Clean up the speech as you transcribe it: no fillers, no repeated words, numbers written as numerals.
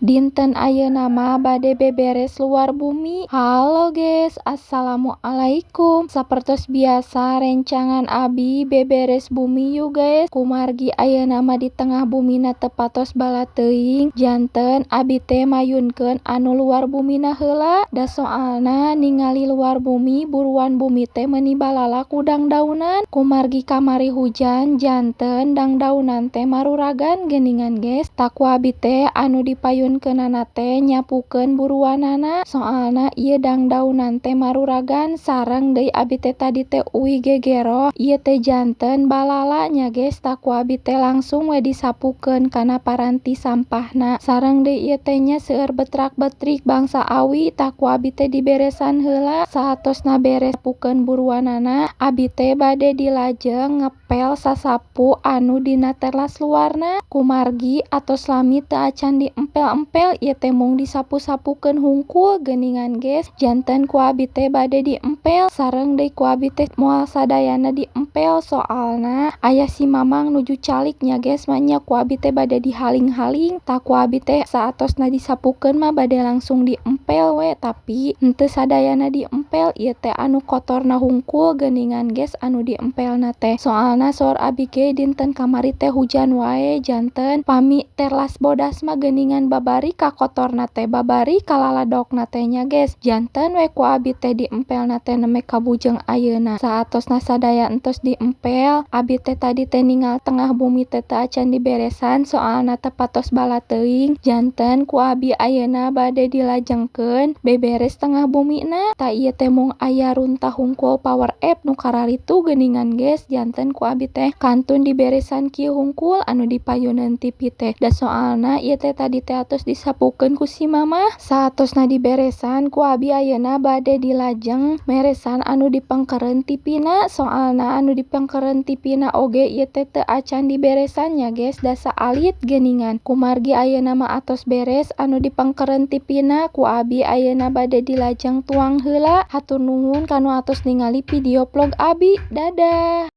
Dinten ayeuna mah bade beberes luar bumi. Halo guys, assalamualaikum. Sapertos biasa, rencangan abi beberes bumi yuk, guys. Kumargi ayeuna mah di tengah bumina teu patos bala teuing, janten abi teh mayunkeun anu luar bumina heula. Da soalna ningali luar bumi, buruan bumi teh meuni balala ku dangdaunan. Kumargi kamari hujan, janten dangdaunan teh maruragan geuningan, guys. Tah, ku abi teh anu dipayunkeunana teh nyapukeun buruanana, soalna ieu dangdaunan teh maruragan. Sareng deui abi teh tadi teh uih gegero ieu teh janten balala nya, guys. Tah, ku abi teh langsung we disapukeun kana paranti sampahna. Sareng deui ieu teh nya seueur betrak-betrik bangsa awi, tah ku abi teh diberesan heula. Saatosna beres sapukeun buruanana, abi teh bade dilajeng ngepel sasapu anu dina teras luarna. Kumargi atos lami teu acan diempel-empel, ieu teh mung disapu-sapukeun hungkul geuningan, guys, janten ku abi teh bade diempel. Sareng deui ku abi teh moal sadayana diempel, soalna aya si Mamang nuju calik nya, guys, maenya ku abi teh bade dihaling-haling. Tah, ku abi teh saatosna disapukeun mah bade langsung diempel we, tapi henteu sadayana diempel, ieu teh anu kotorna hungkul geuningan, guys, anu diempelna teh. Soalna saur abi ge dinten kamari teh hujan wae, janten pami teras bodas mah geuningan babari kakotorna teh, babari kalaladokna teh nya, guys. Janten we ku abi teh diempelna teh nembe ka bujeng ayeuna. Saatosna sadaya entos diempel, abi teh tadi teh ningal tengah bumi teh teu acan diberesan, soalna teu patos bala teuing, janten ku abi ayeuna bade dilajengkeun beberes tengah bumina. Tah, ieu teh mung aya runtah hungkul power F nu kararitu geuningan, guys, janten ku abi teh kantun diberesan kieu hungkul anu dipayuneun TV teh, da soalna ieu teh tadi teh atos disapukeun ku si Mamah. Saatosna diberesan, ku abi ayeuna bade dilajeng meresan anu dipengkeureun TV-na, soalna anu dipengkeureun TV-na oge ieu teh teu acan diberesan nya, guys, da saalit geuningan. Kumargi ayeuna mah atos beres anu dipengkeureun TV-na, ku abi ayeuna bade dilajeng tuang heula. Hatur nuhun kanu atos ningali video vlog abi. Dadah.